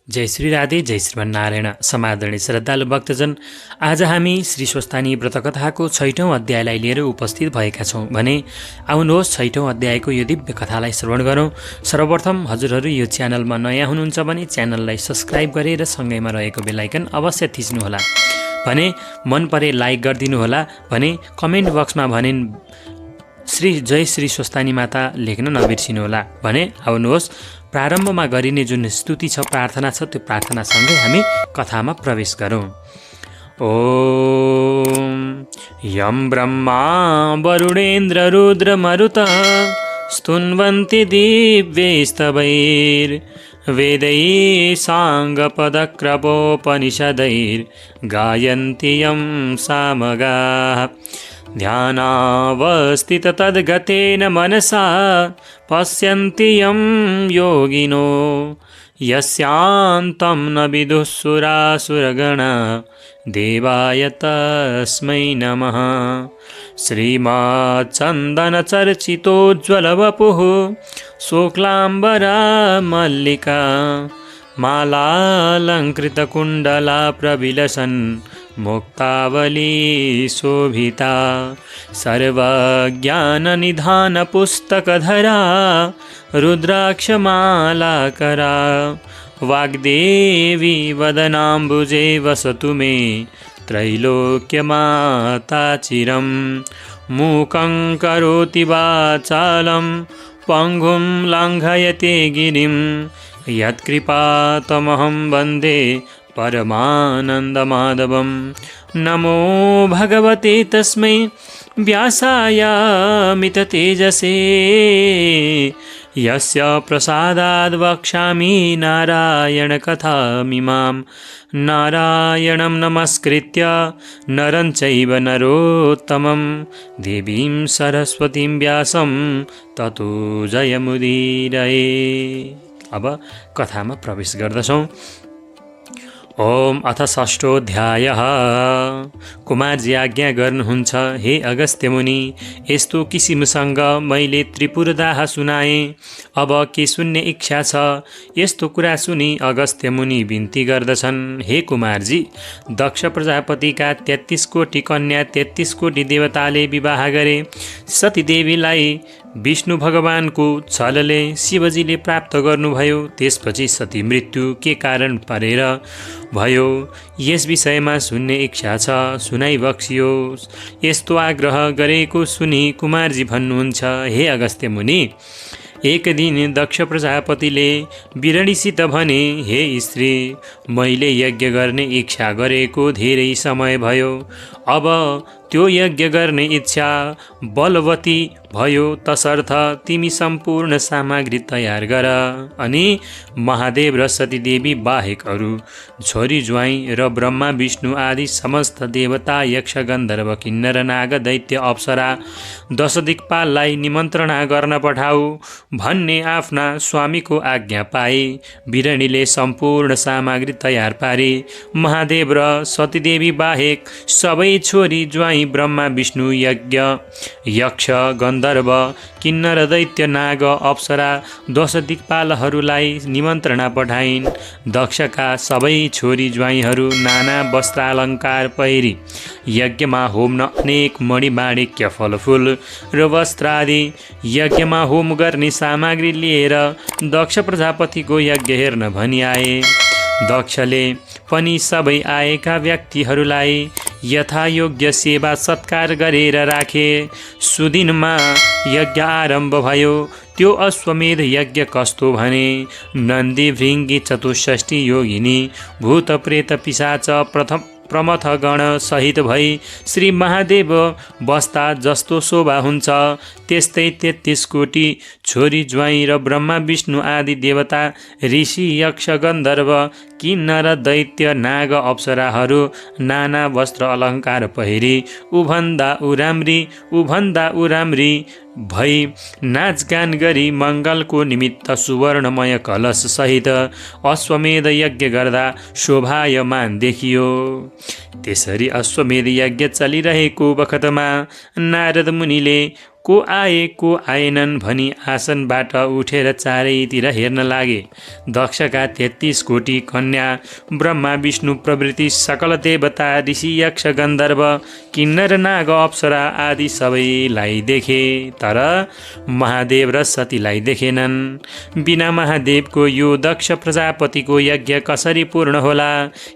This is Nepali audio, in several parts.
जय श्री राधे, जय श्रीमन्नारायण। समादरणीय श्रद्धालु भक्तजन, आज हामी श्री स्वस्तानी व्रतकथाको 6औं अध्यायलाई लिएर उपस्थित भएका छौँ भने आउनुहोस् 6औं अध्यायको यो दिव्य कथालाई श्रवण गरौँ। सर्वप्रथम हजुरहरू यो च्यानलमा नयाँ हुनुहुन्छ भने च्यानललाई सब्सक्राइब गरेर सँगैमा रहेको बेल आइकन अवश्य थिच्नुहोला भने मन परे लाइक गरिदिनुहोला भने कमेन्ट बक्समा भने जय श्री स्वस्तानी माता लेख्न नबिर्सिनुहोला भने आउनुहोस् प्रारम्भमा गरिने जुन स्तुति छ, प्रार्थना छ, त्यो प्रार्थनासँगै हामी कथामा प्रवेश गरौँ। ओम यम ब्रह्मा वरुणेन्द्र रुद्र मरुत स्तुन्वन्ति दिव्यैस्तवैर् वेदैः साङ्गपदक्रपोपनिषदैर् गायन्ति यं सामगाः ध्यानावस्थित तद्गतेन मनसा पश्यन्ति यं योगिनो यस्यान्तं न विदुः सुरासुरगणा देवाय तस्मै नमः। श्रीमच्चन्दनचर्चितोज्ज्वलवपुः शुक्लाम्बरा मल्लिका मालालङ्कृतकुण्डला प्रविलसन् मुक्तावली शोभिता सर्वज्ञाननिधानपुस्तकधरा रुद्राक्षमालाकरा वाग्देवी वदनाम्बुजे वसतु मे त्रैलोक्यमाता चिरं मूकं करोति वाचालं पङ्गुं लङ्घयते गिरिं यत्कृपातमहं वन्दे परमानन्दमाधवं। नमो भगवते तस्मै व्यासायामिततेजसे यस्य प्रसादाद् वक्ष्यामि नारायणकथामिमां। नारायणं नमस्कृत्य नरं चैव नरोत्तमं देवीं सरस्वतीं व्यासं ततो जयमुदीरये। अब कथामा प्रवेश गर्दछौँ। ओम अथ षष्ठोऽध्यायः। कुमारजी आज्ञा गर्नुहुन्छ, हे अगस्त्य मुनि, यस्तो किसिमसँग मैले त्रिपुरदाह सुनाएँ। अब के सुन्ने इच्छा छ? यस्तो कुरा सुनि अगस्त्य मुनि बिन्ती गर्दछन्, हे कुमारजी, दक्ष प्रजापतिका 33 कोटी कन्या 33 कोटी देवताले विवाह गरे। सतीदेवीलाई विष्णु भगवानको छलले शिवजीले प्राप्त गर्नुभयो। त्यसपछि सती मृत्यु के कारण परेर भयो, यस विषयमा सुन्ने इच्छा छ, सुनाइ बक्सियोस्। यस्तो आग्रह गरेको सुनि कुमारजी भन्नुहुन्छ, हे अगस्त्य मुनि, एक दिन दक्ष प्रजापतिले बिरणीसित भने, हे स्त्री, मैले यज्ञ गर्ने इच्छा गरेको धेरै समय भयो। अब त्यो यज्ञ गर्ने इच्छा बलवती भयो, तसर्थ तिमी सम्पूर्ण सामग्री तयार गर अनि महादेव र सतीदेवी बाहेक अरू छोरी ज्वाइँ र ब्रह्मा विष्णु आदि समस्त देवता यक्ष गन्धर्व किन्नर नाग दैत्य अप्सरा 10 दिक्पाललाई निमन्त्रणा गर्न पठाऊ भन्ने आफ्ना स्वामीको आज्ञा पाए। बिरणीले सम्पूर्ण सामग्री तयार पारे। महादेव र सतीदेवी बाहेक सबै छोरी ज्वाइँ ब्रह्मा विष्णु यज्ञ यक्ष गन्धर्व किन्नर दैत्य नाग अप्सरा 10 दिक्पालहरूलाई निमन्त्रणा पठाइन्। दक्षका सबै छोरी ज्वाइँहरू नाना वस्त्रालङ्कार पहिरी यज्ञमा होम्न अनेक मणिमाणिक्य फलफुल र वस्त्र आदि यज्ञमा होम गर्ने सामग्री लिएर दक्ष प्रजापतिको यज्ञ हेर्न भनी आए। दक्षले पनि सबै आएका व्यक्तिहरूलाई यथायोग्य सेवा सत्कार गरेर राखे। सुदिनमा यज्ञ आरम्भ भयो। त्यो अश्वमेध यज्ञ कस्तो भने, नन्दी भृङ्गी चतुष्षष्ठी योगिनी भूत प्रेत पिशाच प्रमथ गण सहित भई श्री महादेव बस्दा जस्तो शोभा हुन्छ, त्यस्तै 33 कोटी छोरी ज्वाइँ र ब्रह्मा विष्णु आदि देवता ऋषि यक्ष गन्धर्व किन्नर दैत्य नाग अप्सराहरू नाना वस्त्र अलङ्कार पहिरी उभन्दा उराम्री भई नाचगान गरी मङ्गलको निमित्त सुवर्णमय कलश सहित अश्वमेध यज्ञ गर्दा शोभायमान देखियो। त्यसरी अश्वमेध यज्ञ चलिरहेको बखतमा नारद मुनिले को आए को आएनन् भनी आसनबाट उठेर चारैतिर हेर्न लागे। दक्षका 33 कोटी कन्या, ब्रह्मा विष्णु प्रभृति सकल देवता ऋषि यक्ष गन्धर्व किन्नर नाग अप्सरा आदि सबैलाई देखे, तर महादेव र सतीलाई देखेनन्। बिना महादेवको यो दक्ष प्रजापतिको यज्ञ कसरी पूर्ण होला?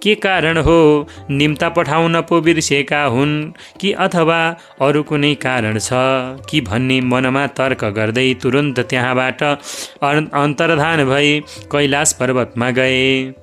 के कारण हो? निम्ता पठाउन पो बिर्सेका हुन् कि अथवा अरू कुनै कारण छ कि भन्ने मनमा तर्क गर्दै तुरुन्त त्यहाँबाट अन्तर्धान भई कैलाश पर्वतमा गए।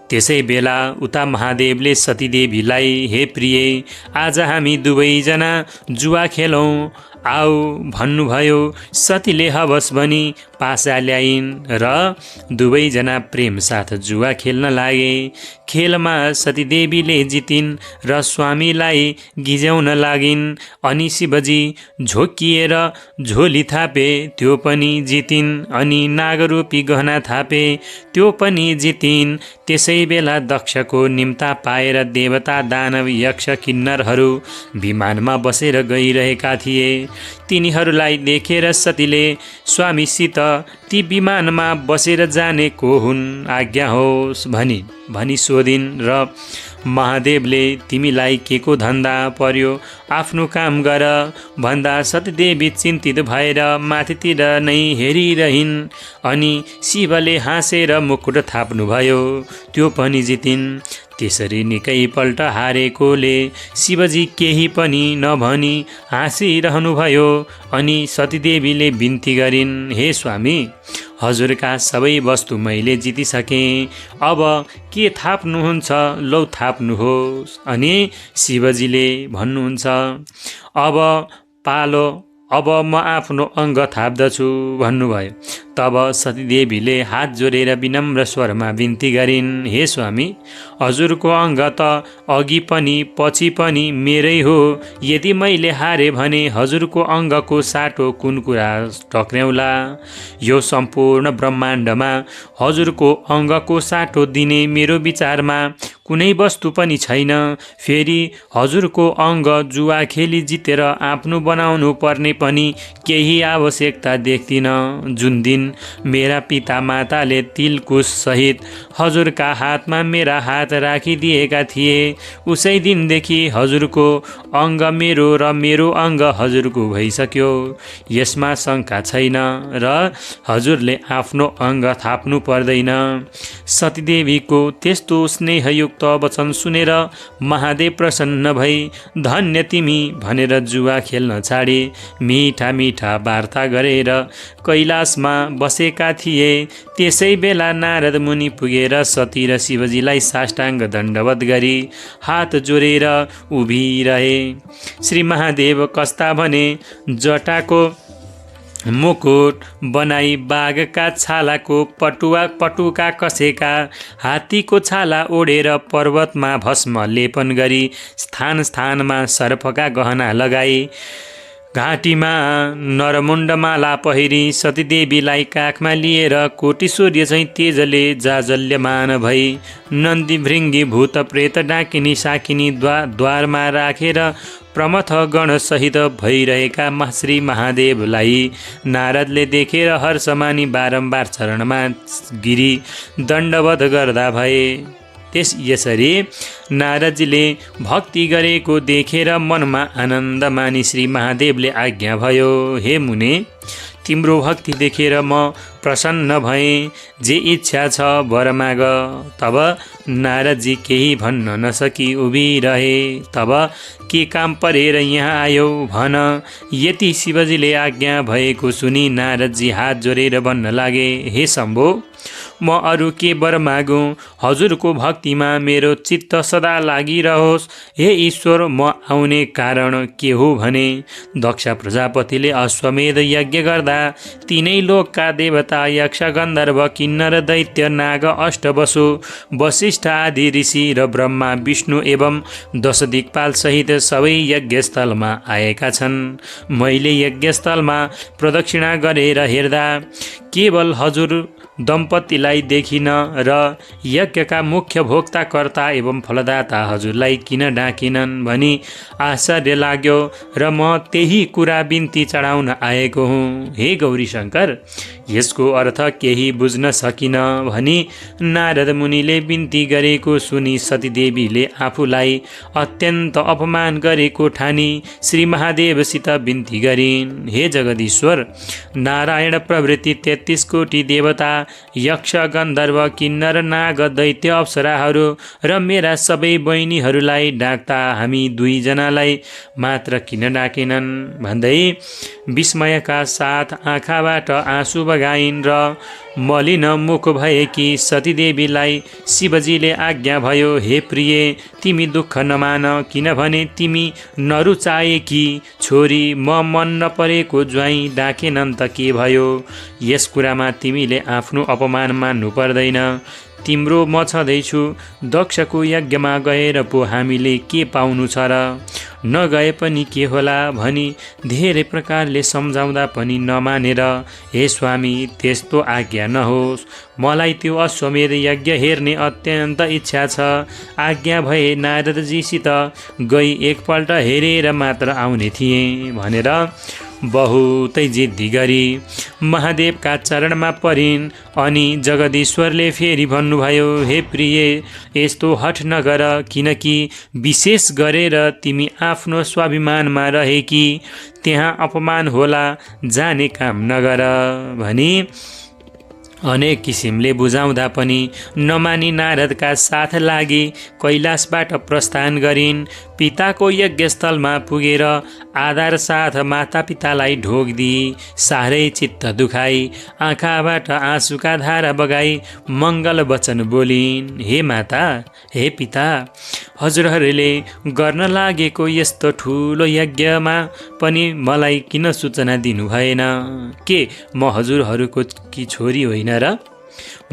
त्यसै बेला उता महादेवले सतीदेवीलाई, हे प्रिय, आज हामी दुवैजना जुवा खेलौँ आऊ भन्नुभयो। सतीले हवस भनी पासा ल्याइन् र दुवैजना प्रेम साथ जुवा खेल्न लागे। खेलमा सतीदेवीले जितिन् र स्वामीलाई गिज्याउन लागिन्। अनि शिवजी झोकिएर झोली थापे, त्यो पनि जितिन्। अनि नागरूपी गहना थापे, त्यो पनि जितिन्। त्यसै बेला दक्षको निम्ता पाएर देवता दानव यक्ष किन्नरहरू विमानमा बसेर गइरहेका थिए। तिनीहरूलाई देखेर सतीले स्वामीसित, ती विमानमा बसेर जाने को हुन्, आज्ञा होस् भनी सोधिन्। र महादेवले, तिमीलाई के को धन्दा पर्यो, आफ्नो काम गर भन्दा सतीदेवी चिन्तित भएर माथितिर नै हेरिरहिन्। अनि शिवले हाँसेर मुकुट थाप्नुभयो, त्यो पनि जितिन्। त्यसरी निकै पल्ट हारेकोले शिवजी केही पनि नभनी हाँसिरहनुभयो। अनि सतीदेवीले बिन्ती गरिन्, हे स्वामी, हजुरका सबै वस्तु मैले जितिसकेँ, अब के थाप्नुहुन्छ? लौ थाप्नुहोस्। अनि शिवजीले भन्नुहुन्छ, अब पालो, अब म आफ्नो अङ्ग थाप्दछु भन्नुभयो। तब सतीदेवीले हात जोडेर विनम्र स्वरमा बिन्ती गरिन्, हे स्वामी, हजुरको अङ्ग त अघि पनि पछि पनि मेरै हो। यदि मैले हारे भने हजुरको अङ्गको साटो कुन कुरा टक्र्याउला? यो सम्पूर्ण ब्रह्माण्डमा हजुरको अङ्गको साटो दिने मेरो विचारमा कुनै वस्तु पनि छैन। फेरि हजुरको अङ्ग जुवा खेली जितेर आफ्नो बनाउनु पर्ने पनि केही आवश्यकता देख्दिन। जुन दिन मेरा पिता माताले तिलकुश सहित हजुरका हातमा मेरा हात राखिदिएका थिए, उसै दिनदेखि हजुरको अङ्ग मेरो र मेरो अङ्ग हजुरको भइसक्यो। यसमा शङ्का छैन र हजुरले आफ्नो अङ्ग थाप्नु पर्दैन। सतीदेवीको त्यस्तो स्नेहयुक्त वचन सुनेर महादेव प्रसन्न भई, धन्य तिमी भनेर जुवा खेल्न छाडे। मिठा मिठा वार्ता गरेर कैलाशमा बसेका थिए। त्यसै बेला नारद मुनि पुगेर सती र शिवजीलाई साष्टाङ्ग दण्डवत गरी हात जोडेर उभिरहे। श्री महादेव कस्ता भने, जटाको मुकुट बनाई बाघका छालाको पटुका कसेका, हात्तीको छाला ओढेर पर्वतमा भस्म लेपन गरी स्थान स्थानमा सर्पका गहना लगाई, घाँटीमा नरमुण्डमाला पहिरी सतीदेवीलाई काखमा लिएर कोटी सूर्य चाहिँ तेजले जाजल्यमान भई नन्दी भृङ्गी भूत प्रेत डाकिनी साकिनी द्वारमा राखेर प्रमथ गणसहित भइरहेका श्री महादेवलाई नारदले देखेर हर्षमानी बारम्बार चरणमा गिरी दण्डवत गर्दा भए। यसरी नारदजीले भक्ति गरेको देखेर मनमा आनन्द मानी श्री महादेवले आज्ञा भयो, हे मुने, तिम्रो भक्ति देखेर म प्रसन्न भएँ, जे इच्छा छ वर माग। तब नारदजी केही भन्न नसकी उभिरहे। तब के काम परेर यहाँ आयो भन। यति शिवजीले आज्ञा भएको सुनि नारदजी हात जोडेर भन्न लागे, हे शम्भो, म अरू के वर मागौँ? हजुरको भक्तिमा मेरो चित्त सदा लागिरहोस्। हे ईश्वर, म आउने कारण के हो भने दक्ष प्रजापतिले अश्वमेध यज्ञ गर्दा तीनै लोकका देवता यक्ष गन्धर्व किन्नर दैत्य नाग अष्टवसु वशिष्ठ आदि ऋषि र ब्रह्मा विष्णु एवं 10 दिक्पाल सहित सबै यज्ञस्थलमा आएका छन्। मैले यज्ञस्थलमा प्रदक्षिणा गरेर हेर्दा केवल हजुर दम्पतिलाई देखिन र यज्ञका मुख्य भोक्ताकर्ता एवं फलदाता हजुरलाई किन डाकिनन् भनी आश्चर्य लाग्यो र म त्यही कुरा बिन्ती चढाउन आएको हुँ। हे गौरी शङ्कर, यसको अर्थ केही बुझ्न सकिन भनी नारद मुनिले बिन्ती गरेको सुनि सतीदेवीले आफूलाई अत्यन्त अपमान गरेको ठानी श्री महादेवसित बिन्ती गरिन्। हे जगदीश्वर, नारायण प्रभृति 33 कोटी देवता, यक्ष, गन्धर्व, किन्नर, नाग, दैत्य, अप्सराहरू र मेरा सबै बहिनीहरूलाई डाक्दा हामी 2 जनालाई मात्र किन डाकेनन् भन्दै विस्मयका साथ आँखाबाट आँसु बगाइन् र मलिन मुख भएकी सतीदेवीलाई शिवजीले आज्ञा भयो, हे प्रिय, तिमी दुःख नमान, किनभने तिमी नरुचाएकी छोरी म मन नपरेको ज्वाइँ डाकेनन् त के भयो। यस कुरामा तिमीले आफ्नो अपमान मान्नु पर्दैन। तिम्रो म छँदैछु, दक्षको यज्ञमा गएर पो हामीले के पाउनु छ र, नगए पनि के होला भनी धेरै प्रकारले सम्झाउँदा पनि नमानेर, हे स्वामी, त्यस्तो आज्ञा नहोस्, मलाई त्यो अश्वमेध यज्ञ हेर्ने अत्यन्त इच्छा छ। आज्ञा भए नारदजीसित गई एकपल्ट हेरेर मात्र आउने थिएँ भनेर बहुतै जिद्दी गरी महादेवका चरणमा परिन्। अनि जगदीश्वरले फेरि भन्नुभयो, हे प्रिय, यस्तो हठ नगर, किनकि विशेष गरेर तिमी आफ्नो स्वाभिमानमा रहेकी त्यहाँ अपमान होला, जाने काम नगर भनी अनेक किसिमले बुझाउँदा पनि नमानी नारदका साथ लागि कैलाशबाट प्रस्थान गरिन्। पिताको यज्ञस्थलमा पुगेर आदर साथ मातापितालाई ढोग दिई, साह्रै चित्त दुखाई, आँखाबाट आँसुका धारा बगाई मङ्गल वचन बोलिन्। हे माता, हे पिता, हजुरहरूले गर्न लागेको यस्तो ठुलो यज्ञमा पनि मलाई किन सूचना दिनु भएन? के म हजुरहरूको कि छोरी होइन र?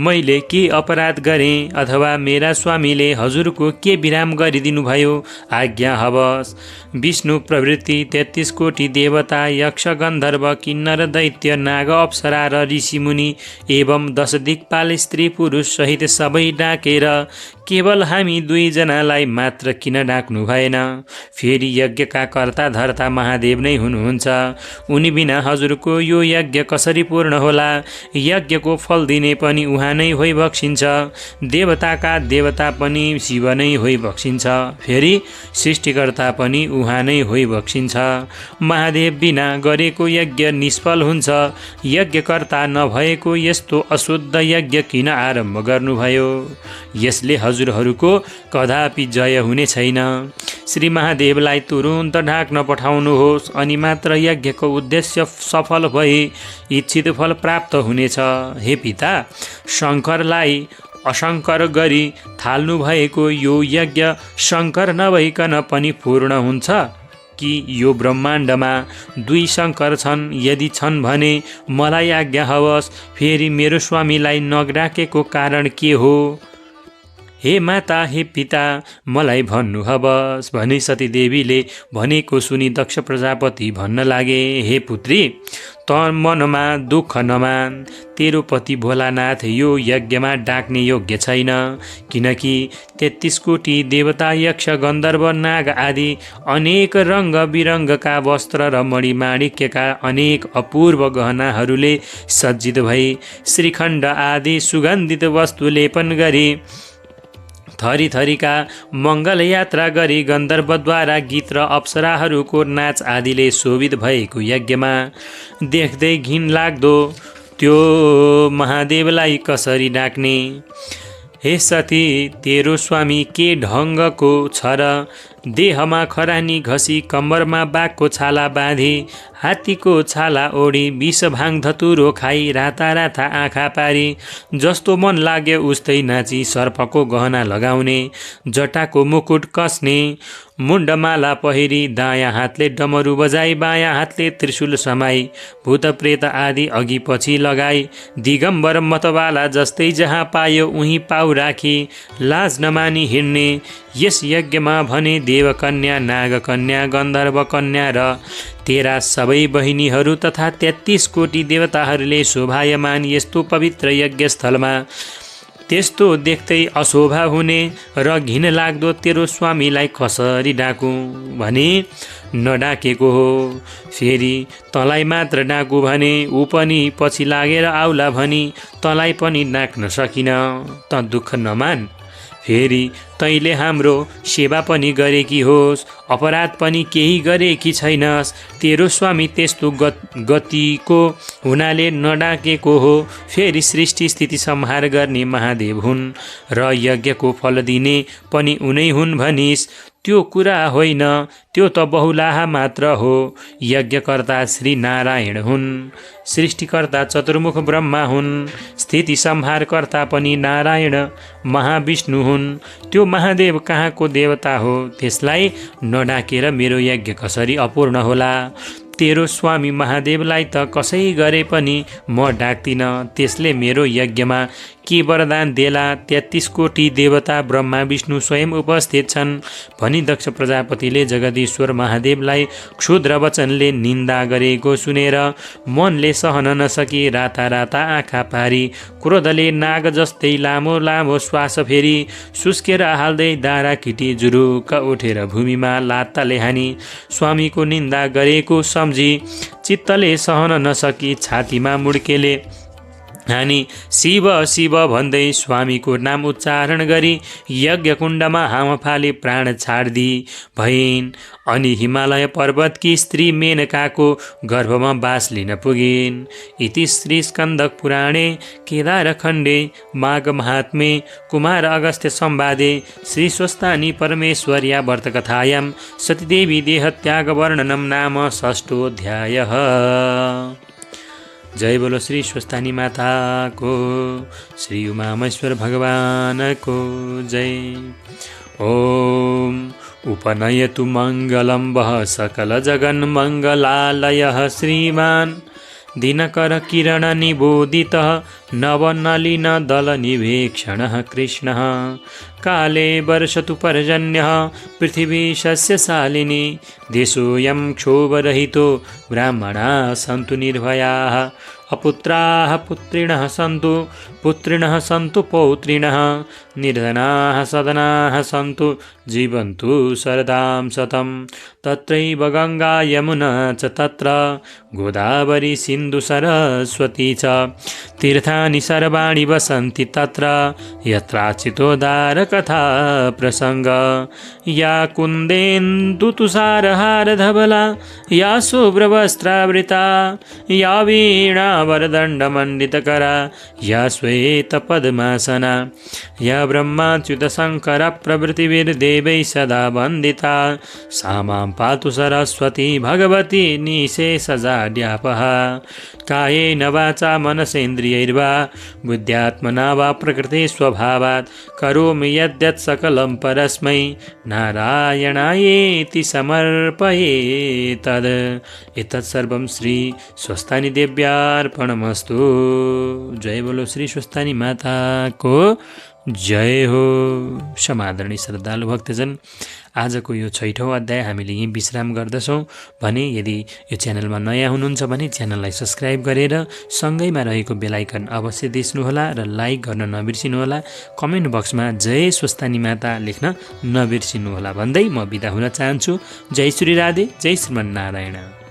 मैले के अपराध गरेँ अथवा मेरा स्वामीले हजुरको के विराम गरिदिनु भयो? आज्ञा हवस्। विष्णु प्रवृत्ति 33 कोटी देवता, यक्ष, गन्धर्व, किन्नर, दैत्य, नाग, अप्सरा र ऋषिमुनि एवं 10 दिक्पाल स्त्री पुरुष सहित सबै डाकेर केवल हामी 2 जनालाई मात्र किन डाक्नु भएन? फेरि यज्ञका कर्ता धर्ता महादेव नै हुनुहुन्छ, उनी बिना हजुरको यो यज्ञ कसरी पूर्ण होला? यज्ञको फल दिने पनि उहाँ नै होइ बक्सिन्छ, देवताका देवता पनि शिव नै होइ बक्सिन्छ, फेरि सृष्टिकर्ता पनि उहाँ नै होइ बक्सिन्छ। महादेव बिना गरेको यज्ञ निष्फल हुन्छ। यज्ञकर्ता नभएको यस्तो अशुद्ध यज्ञ किन आरम्भ गर्नुभयो? यसले हजुरहरूको कदापि जय हुने छैन। श्री महादेवलाई तुरुन्त ढाक्न पठाउनुहोस्, अनि मात्र यज्ञको उद्देश्य सफल भई इच्छित फल प्राप्त हुनेछ। हे पिता, शङ्करलाई अशङ्कर गरी थाल्नु भएको यो यज्ञ शङ्कर नभइकन पनि पूर्ण हुन्छ कि यो ब्रह्माण्डमा 2 शङ्कर छन्? यदि छन् भने मलाई आज्ञा हवस्। फेरि मेरो स्वामीलाई नडाकेको कारण के हो? हे माता, हे पिता, मलाई भन्नु हवस् भनी सतीदेवीले भनेको सुनि दक्ष प्रजापति भन्न लागे, हे पुत्री, त मनमा दुःख नमान। तेरो पति भोलानाथ यो यज्ञमा डाक्ने योग्य छैन, किनकि 33 कोटी देवता, यक्ष, गन्धर्व, नाग आदि अनेक रङ्ग बिरङ्गका वस्त्र र मणिमाणिक्यका अनेक अपूर्व गहनाहरूले सज्जित भई श्रीखण्ड आदि सुगन्धित वस्तु लेपन गरी थरी थरीका मङ्गल यात्रा गरी गन्धर्वद्वारा गीत र अप्सराहरूको नाच आदिले शोभित भएको यज्ञमा देख्दै घिन लाग्दो त्यो महादेवलाई कसरी डाक्ने? हे सती, तेरो स्वामी के ढङ्गको छ र? देहमा खरानी घसी, कम्मरमा बाघको छाला बाँधी, हात्तीको छाला ओढी, विष भाङ धतुरो खाई, राता राता आँखा पारी, जस्तो मन लाग्यो उस्तै नाची सर्पको गहना लगाउने, जटाको मुकुट कस्ने, मुण्डमाला पहिरी, दायाँ हातले डमरू बजाई, बायाँ हातले त्रिशूल समाई, भूत प्रेत आदि अघि पछि लगाई, दिगम्बर मतवाला जस्तै जहाँ पायो उही पाउ राखी, लाज नमानी हिँड्ने। यस यज्ञमा भने देवकन्या, नागकन्या, गन्धर्व कन्या र तेरा सबै बहिनीहरू तथा 33 कोटी देवताहरूले शोभायमान यस्तो पवित्र यज्ञस्थलमा त्यस्तो देख्दै अशोभा हुने र घिन लाग्दो तेरो स्वामीलाई कसरी डाकौँ भने नडाकेको हो। फेरि तँलाई मात्र डाकु भने ऊ पनि पछि लागेर आउला भनी तँलाई पनि डाक्न सकिन। त दुःख नमान। फेरि तैँले हाम्रो सेवा पनि गरेकी होस्, अपराध पनि केही गरेकी छैनस्। तेरो स्वामी त्यस्तो गतिको हुनाले नडाकेको हो। फेरि सृष्टि स्थिति संहार गर्ने महादेव हुन् र यज्ञको फल दिने पनि उनै हुन् भनिस्, त्यो कुरा होइन, त्यो त बहुलाहा मात्र हो। यज्ञकर्ता श्री नारायण हुन्, सृष्टिकर्ता चतुर्मुख ब्रह्मा हुन्, स्थिति संहारकर्ता पनि नारायण महाविष्णु हुन्। त्यो महादेव कहाँको देवता हो, त्यसलाई नडाकेर मेरो यज्ञ कसरी अपूर्ण होला। तेरो स्वामी महादेवलाई त कसै गरे पनि म डाक्दिन, त्यसले मेरो यज्ञमा के वरदान देला। 33 कोटी देवता ब्रह्मा विष्णु स्वयं उपस्थित छन् भनी दक्ष प्रजापतिले जगदीश्वर महादेवलाई क्षुद्र वचनले निन्दा गरेको सुनेर मनले सहन नसकी राता राता आँखा पारी क्रोधले नाग जस्तै लामो लामो श्वास फेरि सुस्केर हाल्दै दारा किटी जुरुक्क उठेर भूमिमा लात्ताले हानी स्वामीको निन्दा गरेको सम्झी चित्तले सहन नसकी छातीमा मुड्केले हानी शिव शिव भन्दै स्वामीको नाम उच्चारण गरी यज्ञकुण्डमा हाम फाली प्राण छाड्दी भइन्। अनि हिमालय पर्वतकी स्त्री मेनकाको गर्भमा बास लिन पुगिन्। इति श्री स्कन्दक पुराणे केदारखण्डे माघ महात्मे कुमार अगस्त्य संवादे श्री स्वस्तानी परमेश्वर्या व्रतकथायां सतीदेवी देहत्याग वर्णनम नाम षष्ठोऽध्यायः। जय बोलो श्री स्वस्तानी माता को, श्री उमामेश्वर भगवान को जय। ओम उपनयतु मंगलम वह सकल जगन मंगलालयः श्रीमान दिनकर किरण निबोधित नवनलिन दल निवेक्षण कृष्ण काले वर्षतु पर्जन्य पृथिवी शस्यशालिनी देशोऽयं क्षोभरहितो ब्राह्मणा सन्तु निर्भयाः अपुत्राः पुत्रिणः सन्तु पुत्रिणः सन्तु पौत्रिणः निर्धनाः सदनाः सन्तु जीवन्तु शरदां शतं तत्रैव गंगा यमुना च तत्र गोदावरी सिन्धु सरस्वती च तीर्थानि सर्वाणि वसन्ति तत्र यत्राचितोदार कथा प्रसंग या कुन्देन्दु तुषारहार धवला या शुभ्रवस्त्रावृता या वीणा वरदण्डमण्डितकरा या श्वेत पद्मासना या ब्रह्माच्युत शंकर प्रभृतिर्देवैः सदा वन्दिता सा मां पातु सरस्वती भगवती निशेषजाड्यापः कायेन वाचा मनसेन्द्रियैर्वा बुद्ध्यात्मना वा प्रकृते स्वभावात् करोमि यद्यत् सकलं परस्मै नारायणायेति समर्पयेतद्। एतत् सर्वं श्री स्वस्तानी देव्यार्पणमस्तु। जय बोलो श्री स्वस्तानी माता को जय हो। समादरणीय श्रद्धालु भक्तजन, आजको यो 6औं अध्याय हामीले यही विश्राम गर्दछौँ भने यदि यो च्यानलमा नयाँ हुनुहुन्छ भने च्यानललाई सब्स्क्राइब गरेर सँगैमा रहेको बेल आइकन अवश्य दिनुहोला र लाइक गर्न नबिर्सिनुहोला। कमेन्ट बक्समा जय स्वस्तानी माता लेख्न नबिर्सिनुहोला भन्दै म बिदा हुन चाहन्छु। जय श्री राधे, जय श्रीमन् नारायण।